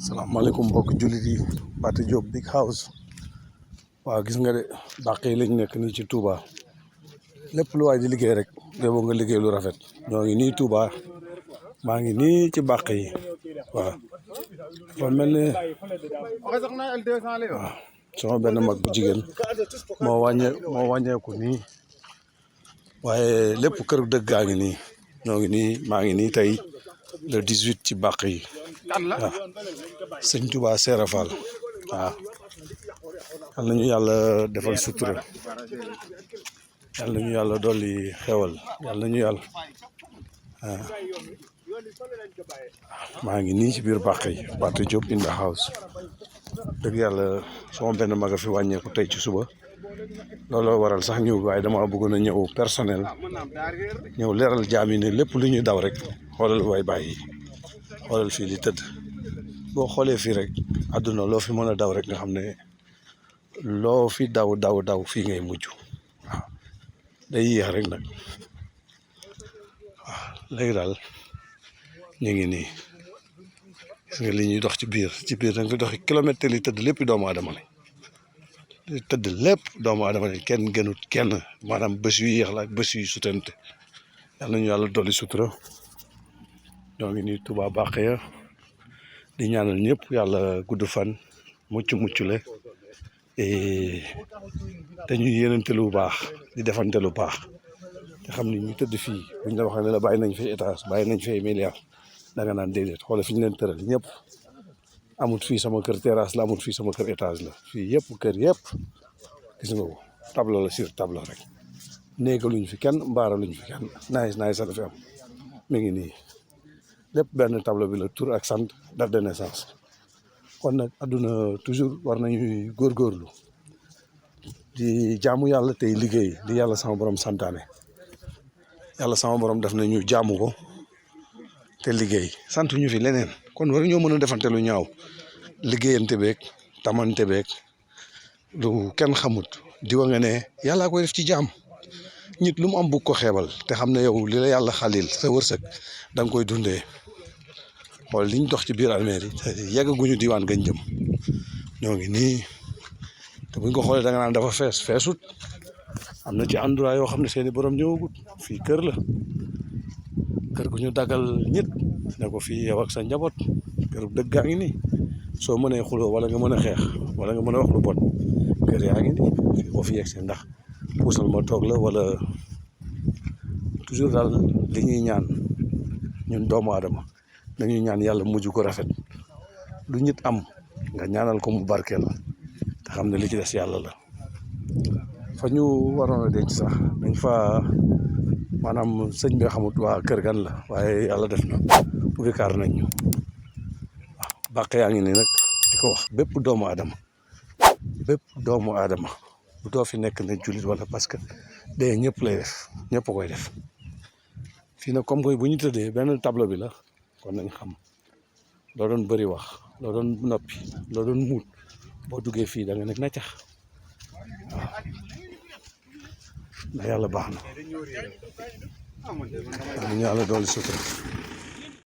salaamaaleykum mbokk jullit yi Pathé Diop Big House waaw gis nga de bàq yi lañ nekk nii ci Touba lépp lu waay di liggéey rek boo nga liggéey lu rafet ñoo ngi nii Touba maa ngi nii ci bàq yi waaw dafa mel ne waaw sama benn mag bu jigéen moo wàññeeku nii waaye lépp kër dëgg gaa ngi nii ñoo ngi nii maa ngi nii tey le 18 ci bàq yi waaw sëñ Touba Seera Fall waaw yal nañu yàlla defal sutura yal nañu yàlla dolli xewal yal nañu yàlla waaw maa ngi nii ci biir bàq yi Pathé Diop in the house dëgg yàlla sama benn mag a fi wàññeeku tey ci suba looloo waral sax ñëw waaye dama bëggoon a ñëw personnel ñëw leeral jaam yi ne lépp lu ñuy daw rek xoolal way bàyyi xoolal fii li tëdd boo xoolee fii rek àdduna loo fi mën a daw rek nga xam ne loo fi daw fii ngay mujj waaw day yéex rek nag waaw léegi daal ñu ngi nii gis nga li ñuy dox ci biir da nga fi doxi kilomètre te li tëdd lépp doomu aadama la li tëdd lépp doomu aadama la kenn gënut kenn maanaam bés yu yéex la ak bés yu sutante yal nañu yàlla dolli sutura ñoo ngi nii Touba Bakhiya di ñaanal ñëpp yàlla gudd fan mucc le te ñu yéenante lu baax di defante lu baax te xam ni ñu tëdd fii buñ la waxee ne la bàyyi nañ fi étage bàyyi nañ fi milliards da nga naan déedéet xoolal fi ñu leen tëral ñëpp amut fii sama kër terrasse la amut fii sama kër étage la fii yëpp kër yëpp gis nga ko tableau la sur tableau rek néegaluñ fi kenn mbaaraluñ fi kenn naaj sa dafa am mi ngi nii lépp benn tableau bi la tur ak sant date de naissance kon nag àdduna toujours war nañuy góorgóorlu di jaamu yàlla tey liggéey di yàlla sama borom santaane yàlla sama borom def na ñu jaamu ko te liggéey sant ñu fi leneen kon war ñoo mën a defante lu ñaaw liggéeyante beeg tamante beeg lu kenn xamut diwa nga ne yàllaa koy def ci jaam nit lu mu am bugg ko xeebal te xam ne yow li la yàlla xalil sa wërsëg da nga koy dundee xool liñ dox ci biir almeer yi yeggaguñu diwaan gañ jëm ñoo ngi nii te buñ ko xoolee da nga naan dafa feesut am na ci endroit yoo xam ne seeni borom ñëwagut fii kër la kër gu ñu daggal ñit ne ko fii yow ak sa njaboot kër dëgg gaa ngi nii soo mënee xuloo wala nga mën a xeex wala nga mën a wax lu bon kër yaa ngi nii fii boo fi yegg see ndax puusal ma toog la wala toujours daal li ñuy ñaan ñun doomu aadama dañuy ñaan yàlla mujj ko rafet lu nit am nga ñaanal ko mu barkeel te xam ne li ci des yàlla la fa ñu waroon a denc sax dañ fa maanaam sëñ bi xamut waa kër gan la waaye yàlla def na ubbi kaar nañ ñu waaw bàq yaa ngi nii nag di ko wax bépp doomu aadama bu doo fi nekk ne jullit wala parce que dee ñëpp lay def ñëpp koy def fii nag comme que bu ñu tëddee benn tableau bi la kon nañ xam loo doon bëri wax loo doon noppi loo doon muut boo duggee fii da nga nekk na cax waaw ndax yàlla baax na ñu yàlla dool sutura